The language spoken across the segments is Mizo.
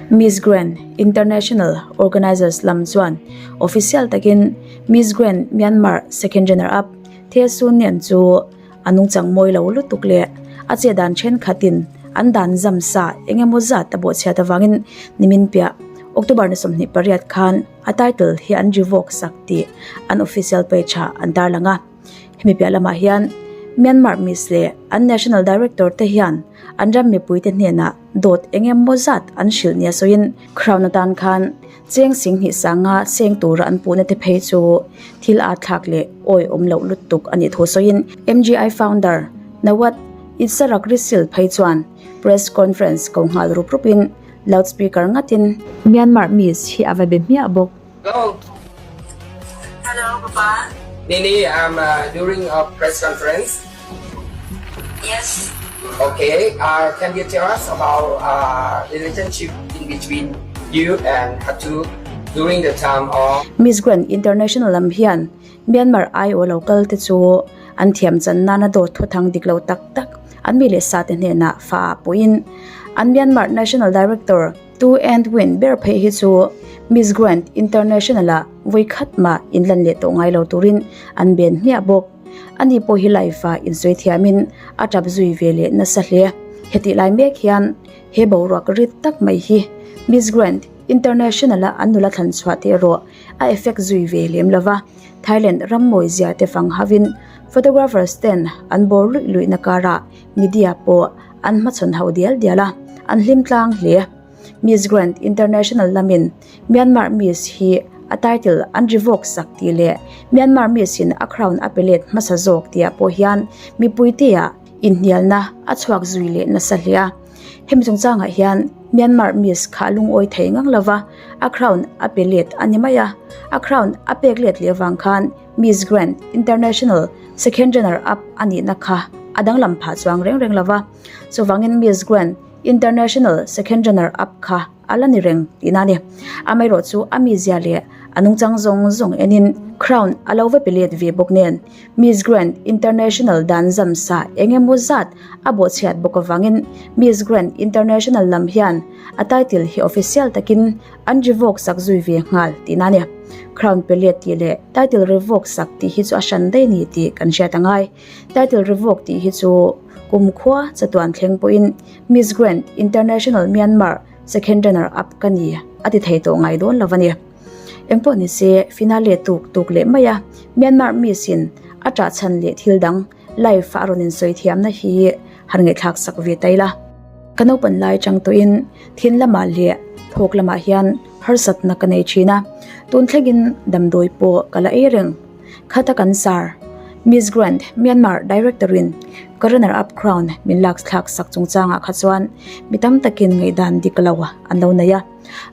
Miss Grand International Organisers lam chuan official takin Miss Grand Myanmar second runner up The Sun Nian chu a nungchang mawi lo lutuk leh a che dan thenkhatin an dan zam sa eng emaw zat a bawhchhiat avangin nimin piah October ni 28 khan a title hi an revoke sak tih an official page ah an tarlang a. Hemi piah lamah hian Myanmar Miss leh an National Director te hian an ram mipuite hnenah dawt eng emaw zat an hrilh nia sawiin crown atan khan cheng singhnih sanga seng tura an puhna te phei chu thil a thlak leh awi awm loh lutuk a nih thu sawiin MGI founder Nawat Itsarak Risil phei chuan press conference ko nghal rup rupin loudspeaker ngatin Myanmar Miss hi a va be hmiah bawk. Hello. Hello, Papa. Nini, I'm uh, during a press conference. Yes. Okay, uh, can you tell us about uh, relationship in between you and Hatu during the time of Miss Grand International lam hian Myanmar aiawh lo kal te chu an thiam chan nana dawt thuthang dik lo tak tak an mi leh sa te hnenah fa ah pawhin an Myanmar National Director Tu and Win ber phei hi chu Miss Grand International ah vawi khat mah inlan leh tawh ngai lo turin an ben hmiah bawk. Ani pawh hi live ah insawi thiamin a tap zui ve leh nasa hle. Hetih lai mek hian he boruak rit tak mai hi Miss Grand International a an nula thlan chhuah te erawh a effect zui ve lem lo va, Thailand ram mawi zia te fang hauhin photographers ten an bawr luih luihna karah media pawh an hmachhawn ho dial dial a, an hlim tlang hle. Miss Grand International lamin Myanmar Miss hi a title an revoke sak tih leh Myanmar Miss in a crown a pe let hmasa zawk tihah pawh hian mipuiteah inhnialna a chhuak zui leh nasa hle a. Hemi chungchangah hian Myanmar Miss kha a lungawi thei ngang lova, a crown a pe let a ni mai a, a crown a pek let leh avang khan Miss Grand International second runner up a nihna kha a danglam phah chuang reng reng lova, chuvangin Miss Grand International second runner up kha a la ni reng tihna a ni. Amaherawh chu a mizia leh a nungchang zawng zawng enin crown a lo va pe let ve bawk nen Miss Grand International dan zam sa eng emaw zat a bawhchhiat bawk avangin Miss Grand International lam hian a title hi official takin An revoke sak zui ve nghal tihna a ni. Crown pe let tih leh title revoke sak tih hi chu a hran daih a ni tih kan hriat a ngai. Title revoke tih hi chu kumkhua chatuan thleng pawhin Miss Grand International Myanmar second runner up ka ni a ti thei tawh ngai dawn lo a ni. Engpawh ni se finale tuk tuk leh mai a, Myanmar Miss in a ṭah chhan leh thil dang live a rawn insawi thiamna hi han ngaihthlak sak ve ta ila. Ka naupan lai chang tawhin thin lamah leh thawk lamah hian harsatna ka nei thin a, tun thlengin damdawi pawh ka la ei reng. Khata kan sar, Miss Grand Myanmar Director in ka runner up crown min lak thlak sak chungchangah kha chuan mi tam takin ngaihdan dik lo an lo nei a.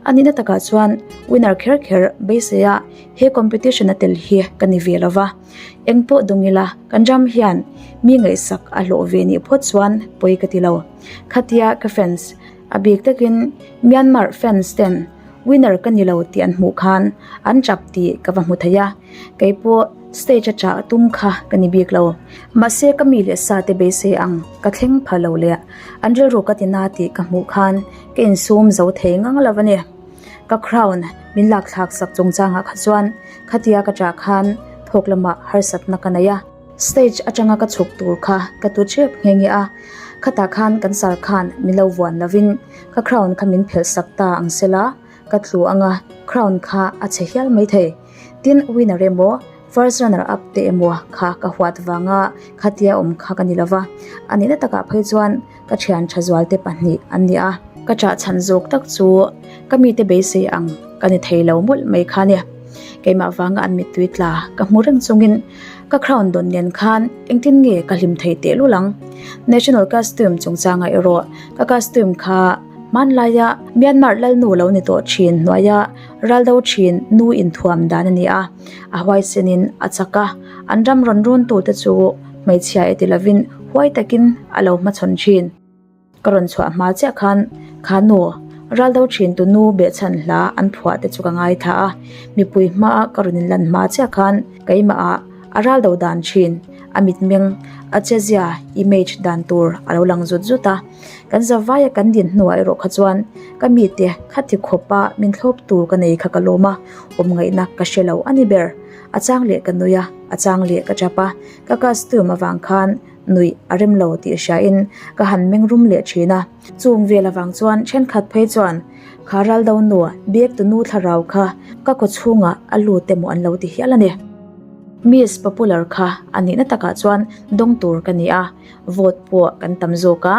A nihna takah chuan winner kher kher beiseia he competition a tel hi ka ni ve lova. Eng pawh dawng ila kan ram hian mi ngaihsak a hlawh ve nih phawt chuan pawi ka ti lo. Khatia ka fans a bik takin Myanmar fans ten winner ka ni lo tih an hmuh khan an tap tih ka va hmu thei a, kei pawh stage a chah tum kha ka ni bik lo. Mahse ka mi leh sa te beisei ang ka thleng pha lo leh an rilru ka ti na tih ka hmuh khan ka insum zo thei ngang lo a ni. Ka crown min lak thlak sak chungchangah kha chuan khatia ka ṭah khan thawk lamah harsatna ka nei a. Stage atanga ka chhuk tur kha ka tu ṭep nghe nghe a, khatah khan kan sar khan min lo vuan lovin ka crown kha min phelh sak ta ang sela ka tlu anga crown kha a chhe hial maithei. Tin winner emaw first runner up te emaw kha ka huat vanga khatia awm kha ka ni lova, a nihna takah phei chuan Ka thian tha zualte pahnih an ni a, ka chah chhan zawk tak chu ka mite beisei ang ka ni thei lo mawlh mai kha nia. Keimah vanga an mittui tla ka hmu reng chungin ka crown dawn nen khan engtin nge ka hlim thei tehlul ang. National costume chungchangah erawh ka costume kha hmanlaia Myanmar lalnu lo ni tawh thin hnuaia raldo thin nu inthuam dan a ni a, a huaisenin a chak a, an ram rawn runtute chu Hmeichhia e ti lovin huai takin a lo hmachhawn thin. Ka rawn chhuah hma chiah khan kha nu Raldo thin tu nu behchhan hla an phuah te chu ka ngaithla a, mipui hmaa ka rawn inlan hma chiah khan keimah ah a raldo dan thin, a mitmeng, a chezia, image, dan tur a lo lang zut zut a. Kan zavaia kan din hnuah erawh kha chuan ka mite khati khawpa min thlawp tur ka nei kha ka lawm a, awm ngaihna ka hre lo a ni ber. A chang leh ka nui a, a chang leh ka tap a, ka costume avang khan nuih a rem lo tih hriain ka han meng rum leh thin a. Chung vel avang chuan thenkhat phei chuan kha Raldo nu biak tu nu thlarau kha ka kaw chhungah a lut emaw an lo ti hial a ni. Miss Popular kha a nihna takah chuan dawng tur ka ni a, vote pawh kan tam zawk a.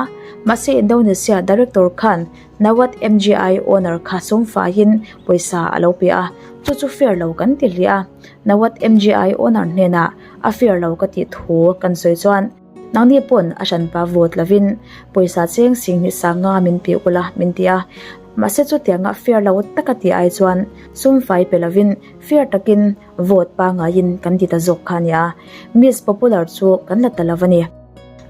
Mahse Indonesia director khan Nawat MGI owner kha sawmfaiin pawisa a lo pe a, chu chu fair lo kan ti hle a. Nawat MGI owner hnenah a fair lo ka tih thu kan sawi chuan, Nangni pawn a hranpa vote lovin pawisa cheng sing hnih sanga min pe ula min ti a. Mahse chutianga fair lo taka tih ai chuan sumfai pe lovin fair takin vote pangaiin kan ti ta zawk kha a nia. Miss Popular chu kan la ta lo a ni.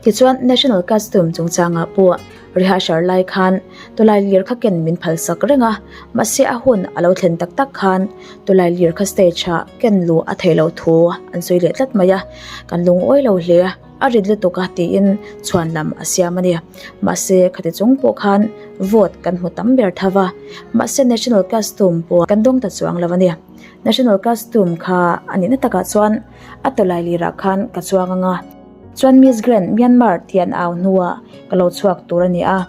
Tichuan National Costume chungchangah pawh rehearsal lai khan tawlai lir kha ken min phalsak reng a, mahse a hun a lo thlen tak tak khan tawlai lir kha stage ah ken luh a theih loh thu an sawi leh tlat mai a, kan lungawi lo hle a rit lutuk a tiin chhuan lam a siam a ni. Mahse khati chung pawh khan vote kan hmu tam ber tho va, mahse National Costume pawh kan dawng ta chuang lo a ni. National Costume kha a nihna takah chuan a tawlai lirah khan ka chuang ang a. Chuan Miss Grand Myanmar tih an au hnuah ka lo chhuak tur a ni a,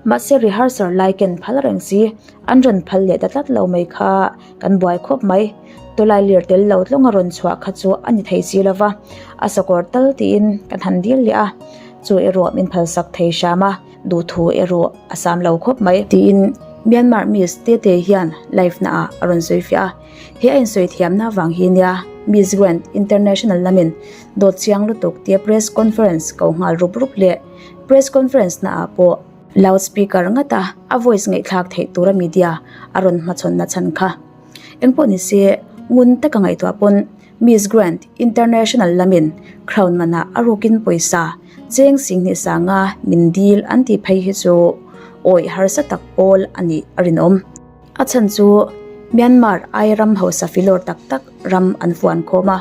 mahse rehearsal lai ken phal reng si, an rawn phal leh ta tlat lo mai kha kan buai khawp mai. Tawlai lir tel lo tlawnga rawn chhuah kha chu a ni thei si lova, a sakawr tal tiin kan han dil leh a, chu erawh min phalsak thei hram a, duhthu erawh a sam lo khawp mai. Tiin Myanmar Miss Tete hian live naah a rawn sawi fiah a. He a insawi thiamna avang hi nia Miss Grand International lamin dawt chiang lutuk tia press conference ko nghal rup rup leh press conference naah pawh loud speaker ngata a voice ngaihthlak theih tura media a rawn hmachhawnna chhan kha. Engpawh ni se ngun taka ngaihtuah pawn Miss Grand International lamin crown manah a rukin pawisa cheng singhnih sanga min dil an tih phei hi chu awih harsa tak pawl a nih a rinawm. A chhan chu Myanmar ai ram hausa filawr tak tak ram an fuan khawm a,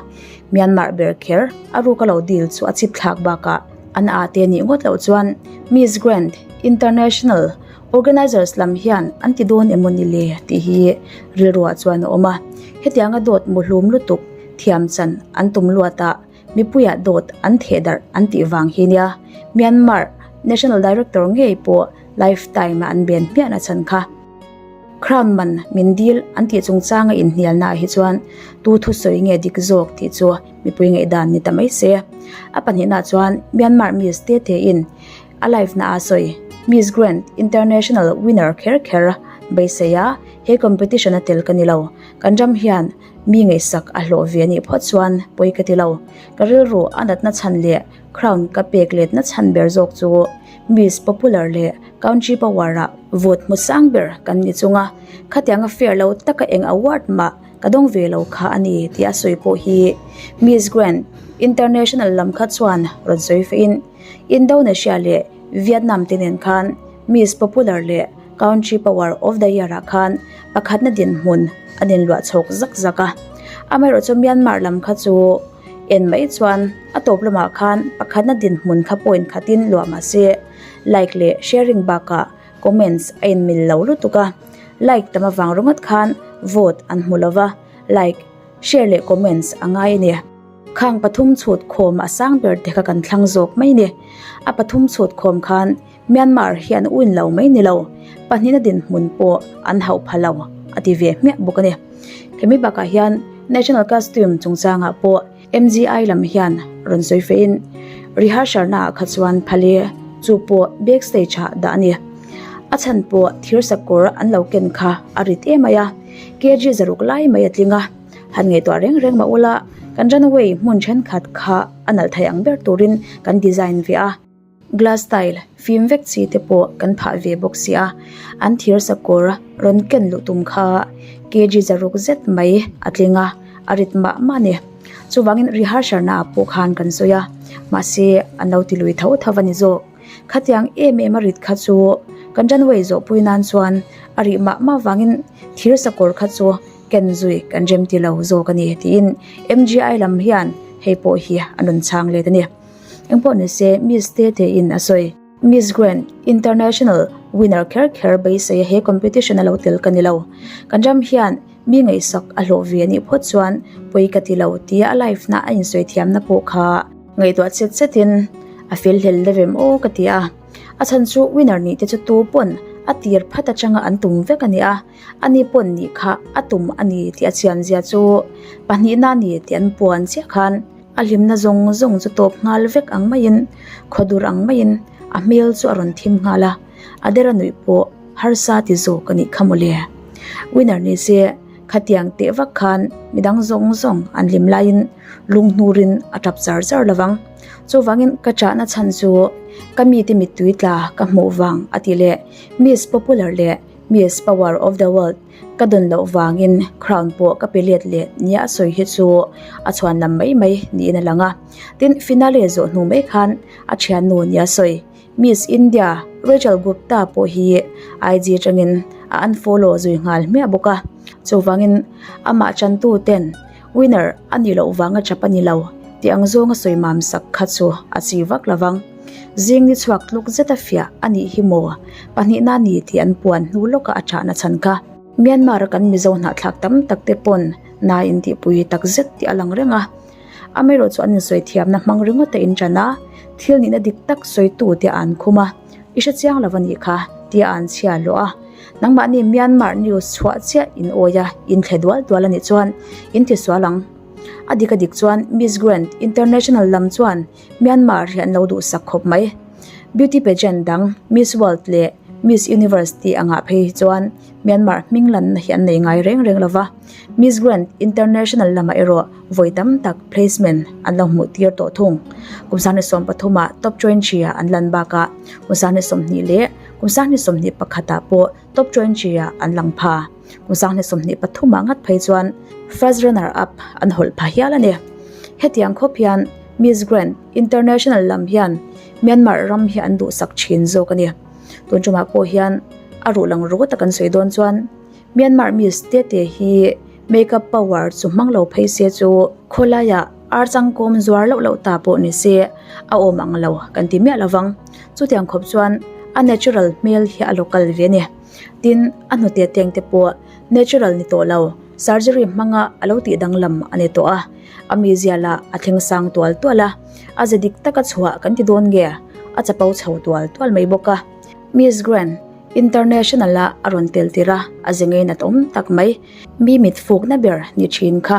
Myanmar ber kher a ruka lo dil chu a chip thlak bakah an a te nih ngawt loh chuan Miss Grand International Organisers lam hian an ti dawn emaw ni le tih hi rilruah chuan a awm a, hetianga dawt muhlum lutuk thiam chan an tum luatah mipuiah dawt an theh darh an tih vang hi nia Myanmar National Director ngei pawh lifetime a an ben hmiahna chhan kha. Crown man min dil an tih chungchanga inhnialnaah hi chuan tu thusawi nge dik zawk tih chu mipui ngaihdan ni ta mai se. A pahnihnaah chuan Myanmar Miss te tein a live na a sawi Miss Grand International winner kher kher beisei a, he competition a tel ka ni lo. Kan ram hian mi ngaihsak a hlawh ve a nih phawt chuan pawi ka ti lo. Ka rilru a natna chhan leh crown ka pek letna chhan ber zawk chu Miss Popular leh Country Power ah vote hmu sang ber kan ni chung a, khatianga fair lo taka eng award mah ka dawng ve lo kha a ni tih a sawi pawh hi Miss Grand International lam kha chuan rawn sawi feh in Indonesia leh Vietnam te nen khan Miss Popular leh Country Power of the Year ah khan pakhatna dinhmun an inluah chhawk zak zak a, amaherawhchu Myanmar lam kha chu En mai chuan a tawp lamah khan pakhatna dinhmun kha point khatin luah mah se like leh sharing bakah comments a inmil lo lutuk a, like tam avang ringawt khan vote an hmu lova, like, share leh comments a ngai a ni. Khang pathum chhut khawm a sang ber te kha kan thlang zawk mai ni. A pathum chhut khawm khan Myanmar hian win lo mai ni lo, pahnihna dinhmun pawh an hauh pha lo a ti ve hmiah bawk a ni. Hemi bakah hian National Costume chungchangah pawh MGI lam hian rawn sawi fehin rehearsal naah kha chuan phale chu pawh backstage ah dah a ni. A chhan pawh thir sakawr an lo ken kha a rit em mai a, kg zaruk lai mai a tling a, han ngaihtuah reng reng mah ula kan runway hmun thenkhat kha a nalh thei ang ber turin kan design ve a. Glass tile fim vek chi te pawh kan phah ve bawk si a, an thir sakawr rawn ken luh tum kha kg zaruk zet mai a tling a, a rit mah mah a ni. Chuvangin rehearsal naah pawh khan kan sawi a, mahse an lo ti lui tho tho a ni zawk. Khatiang em em a rit kha chu kan runway zawhpui nan chuan a rih mah mah vangin thir sakawr kha chu ken zui kan rem ti lo zawk a ni tiin M_G_I lam hian hei pawh hi an rawn chhang let a ni. Engpawh ni se Miss te te in a sawi. Miss Grand International winner kher kher beisei a he competition a lo tel ka ni lo. Kan ram hian mi ngaihsak a hlawh ve anih phawt chuan pawi ka ti lo tia a live na a insawi thiamna pawh kha ngaihtuah chet chetin a fel hlel deuh em aw ka ti a. A chhan chu winner nih te chu tu pawn a tir phat atanga an tum vek a ni a, ani pawn nih kha a tum a ni tih a chian zia chu pahnihna a ni tih an puan chiah khan a hlimna zawng zawng chu tawp nghal vek ang maiin khawdur ang maiin a hmel chu a rawn thim nghal a, a dera nuih pawh harsa ti zawk a nih kha mawle. Winner ni se khatiang teh vak khan midang zawng zawng an hlim laiin lunghnurin a tap char char lovang. Chuvangin ka chahna chhan chu ka mite mittui tla ka hmuh vang a ti leh Miss Popular leh Miss Power of the World ka dawn loh vangin crown pawh ka pe let leh nia a sawi hi chu a chhuan lam mai mai niin a lang a. Tin, finale zawh hnu mai khan a thiannu nia sawi Miss India Rachel Gupta pawh hi IG atangin a unfollow zui nghal hmiah bawk a. Chuvangin amah chantu ten Winner a nih loh vanga chap a ni lo tih ang zawnga sawi mam sak kha chu a chi vak lo vang. Zing ni chhuak tluk zeta fiah a nih hi maw? Pahnihna a ni tih an puan hnu lawkah a chahna chhan kha. Myanmar a kan Mizo hnahthlak tam tak te pawn na intihpui tak zet tih a lang reng a. Amaherawh chu an insawi thiamna hmang ringawt a inṭan a, thil nihna dik tak sawitu te an khum a, I hre chiang lo a nih kha tia an chhia hlawh a. Nangmahni Myanmar news chhuah chiah in awi a, in thle dual dual a nih chuan in ti sual ang. A dik a dik chuan Miss Grand International lam chuan Myanmar hi an lo duhsak khawp mai. Beauty pageant dang Miss World leh Miss Universe tih angah phei hi chuan Myanmar hming lanna hi an nei ngai reng reng lo va. Miss Grand International lamah erawh vawi tam tak placement an lo hmuh tir tawh thung. Kum 2013 ah Top 20 ah an lan bakah kum 2020 leh kum 2021 ah pawh Top 20 ah an lang pha. Kum 2023 ah ngat phei chuan First Runner Up an hawlh pha hial a ni. Hetiang khawp hian Miss Grand International lam hian Myanmar ram hi an duhsak thin zawk a ni. Tun tumah pawh hian a ruh lang rawt a kan sawi dawn chuan Myanmar Miss Tete hi makeup power chu hmang lo phei se chu khawlaiah ar changkawm zuar loh loh ta pawh ni se a awm ang lo kan ti miah lovang. Chutiang khawp chuan a natural hmel hi a local ve a ni. Tin, a hnute teng te pawh natural ni tawh lo, surgery hmanga a lo tih danglam a ni tawh a. A mizia lah a thleng sang tual tual a, a ze dik taka chhuah kan ti dawn nge a chapo chho tual tual mai bawk a. Miss Grand International a a rawn tel tir a, a ze ngei nat awm tak mai. Mi mit fukna ber ni thin kha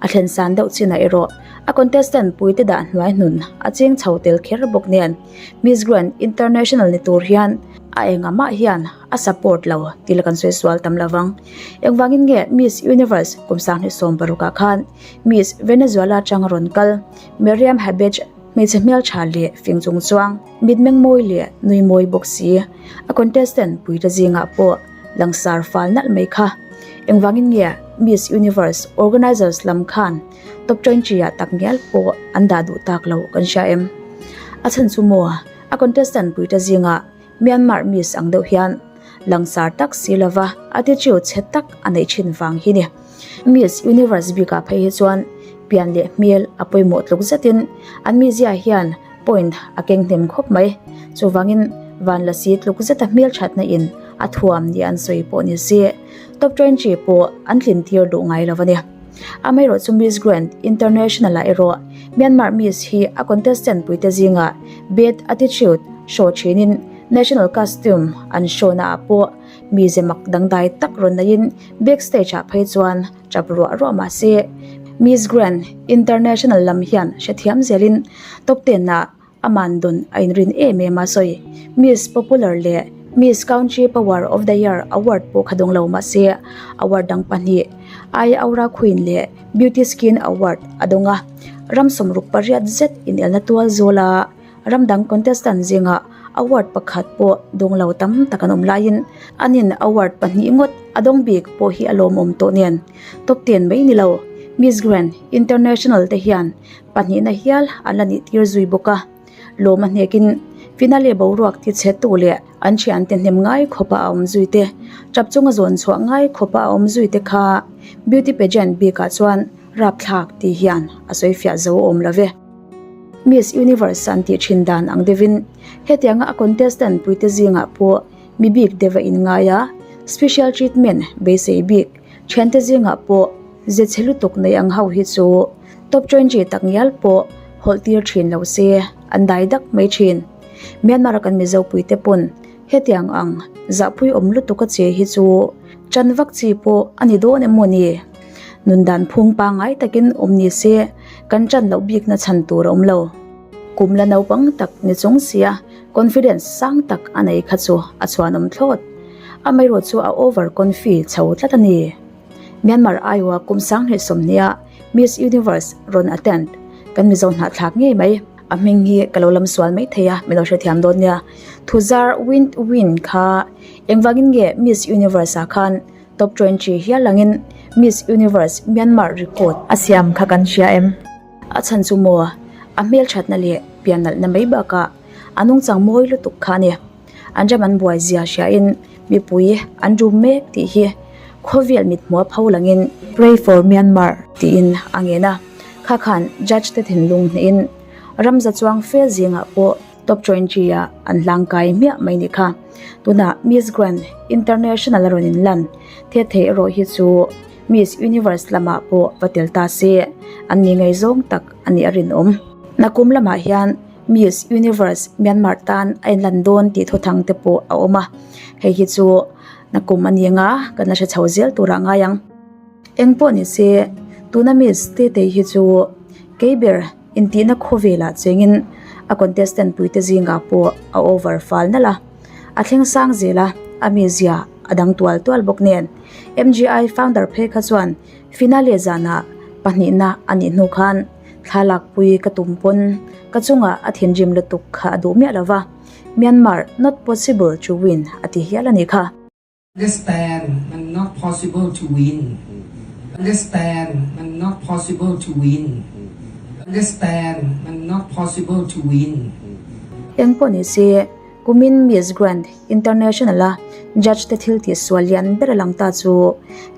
a thlen san deuh chinah erawh a contestant puite dah hnuai hnun a ching chho tel kher bawk nen Miss Grand International ni tur hian a engah mah hian a support lo tih la kan sawi sual tam lo vang. Engvangin nge Miss Universe kum 2016 ah khan Miss Venezuela atanga rawn kal Miriam Habej hmeichhe hmeltha leh fing chung chuang mitmeng mawi leh nui mawi bawk si a contestant puite zingah pawh langsar fal nalh mai kha. Engvangin nge Miss Universe organizers lam khan top 20 ah tak ngial pawh an dah duh tak lo kan hria em? A chhan chu maw a contestant puite zingah Myanmar Miss ang deuh hian langsar tak si lova attitude chhe tak a neih thin vang hi ni. Miss Universe bikah phei hi chuan pian leh hmel a pawimawh tluk zetin an mizia hian point a keng hnem khawp mai. Chuvangin van la si tluk zeta hmel thatna in a thuam ni an sawi pawh ni se top 20 pawh an tlin tir duh ngai lo a ni. Amaherawh chu Miss Grand International ah erawh Myanmar Miss hi a contestant puite zingah bad attitude show thinin national costume an show na ah pawh mize mak dangdai tak rawn neiin backstage ah phei chuan tap ruah ruah mah se Miss Grand International lam hian hrethiam zelin top ten ah A man dawn a inrin em em a sawi. Miss Popular leh Miss Country Power of the Year award pawh kha dawng lo mahse award dang pahnih Eye Aura Queen leh Beauty Skin Award a dawng a. Ram 68 zet inelna tual zawl a ram dang contestant zingah award pakhat pawh dawng lo tam tak an awm laiin anin award pahnih ngawt a dawng bik pawh hi a lawmawm tawh nen top ten mai ni lo Miss Grand International te hian Pahnihna hial an la nih tir zui bawk a, lawm a hnekin finale boruak ti chhe tu leh an thiante hnem ngai khawpa a awm zui te, tap chunga zawn chhuah ngai khawpa a awm zui te kha beauty pageant bikah chuan rapthlak tih hian a sawi fiah zo awm lo ve. Miss Universe an tih thin dan ang deuhin hetianga a contestant puite zingah pawh mi bik deuh a inngai a, special treatment beisei bik thiante zingah pawh ze chhe lutuk nei ang ho hi chu top twenty tak ngial pawh hawlh tir thin lo se an dai dak mai thin. Myanmar a kan Mizo puite pawn hetiang ang zahpui awm lutuk a che hi chu tan vak chi pawh a ni dawn em maw ni? Nun dan phung pangngai takin awm ni se kan tan loh bikna chhan tur a awm lo. Kum la naupang tak ni chung sia confidence sang tak a nei kha chu a chhuanawm thlawt. Amaherawh chu a over confi chho tlat a ni. Myanmar aiawha kum sanghnih sawmhniha Miss Universe rawn attend kan Mizo hnahthlak ngei mai. A hming hi ka lo lam sual mai thei a, min lo hrethiam dawn nia. Thuzar Win Win kha engvangin nge Miss Universe ah khan Top 20 hial angin Miss Universe Myanmar record a siam kha kan hria em? A chhan chu maw? A hmelthatna leh piannalhna mai bakah a nungchang mawi lutuk kha a ni. An ram an buai zia hriain mipui an rum mek tih hi khawvel mithmua pho langin Pray for Myanmar tiin a ngen a. Kha khan judge te thinlung hnehin ramza chuang fel zingah pawh Top 20 ah an hlangkai hmiah mai ni kha. Tunah Miss Grand International a rawn inlan the thei erawh hi chu Miss Universe lamah pawh va tel ta se an ni ngaihzawng tak a nih a rinawm. Nakum lamah hian Miss Universe Myanmar tan a inlan dawn tih thuthang te pawh a awm a, hei hi chu nakum a ni anga kan la hre chho zel turah ngai ang. Eng pawh ni se tuna Miss Tetei hi chu kei ber intihna khawvelah chengin a contestant puite zingah pawh a over fal nalh a, a thleng sang zel a, a mizia a dang tual tual bawk nen. MGI founder phei kha chuan finale zanah pahnihna a nih hnu khan thlalak pui ka tum pawn ka chungah a thinrim lutuk kha a duh miah lo va, Myanmar not possible to win a ti hial a nih kha. Understand มัน not possible to win Understand มัน not possible to win Understand มัน not possible to win. Eng pawh ni se, kumin Miss Grand International a judge te thil tih sual lian ber a lang ta chu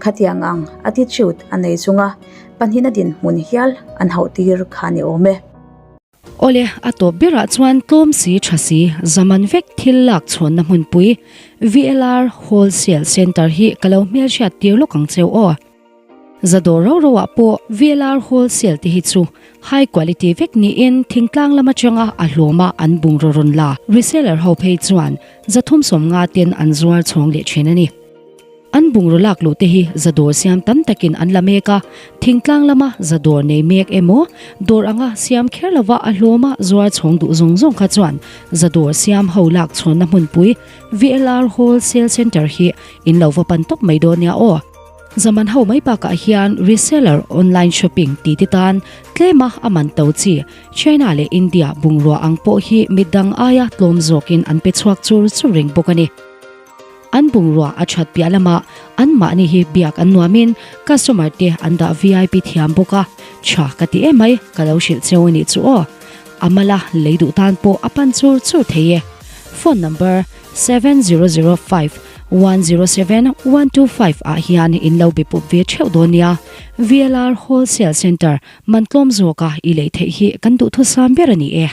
khatiang ang attitude a nei chunga pahnihna dinhmun hial an hauh tir kha ni awm e. Awle, a tawp berah chuan tlawm si tha si zaman vek thil lak chhawnna hmunpui VLR Wholesale Centre hi ka lo hmelhriat tir lawk ang cheu aw. Zadawr ro ro ah pawh VLR Wholesale te hi chu high quality vek niin thingtlang lam atanga a hlawma an bungraw rawn la reseller ho phei chuan 350 ten an zuar chhawng leh thin a ni. An bungraw lak luh te hi zadawr siam tam takin an la mek a, thingtlang lama zadawr nei mek emaw, dawr anga siam kher lova a hlawma zuar chhawng duh zawng zawng kha chuan zadawr siam ho lak chhawnna hmunpui VLR Wholesale Centre hi in lo va pan tawp mai dawn nia aw. Zaman ho mai bakah hian reseller online shopping ti te tan tlema a man to chi China leh India bungrua ang pawh hi midang aia tlawm zawkin an pe chhuak chur chur reng bawk a ni. An bungrua a that piah lamah anmahni hi biak an nuamin customer te an dah vip thiam bawk a, tha ka ti em mai, ka lo hrilh cheu a nih chu aw. A mala lei duh tan pawh a pan chur chur thei e. Phone number, 7005 107 125 ah hian in lo be pup ve theuh dawn nia. VLR Wholesale Centre man tlawm zawka i lei theih hi kan duhthusam ber a ni e.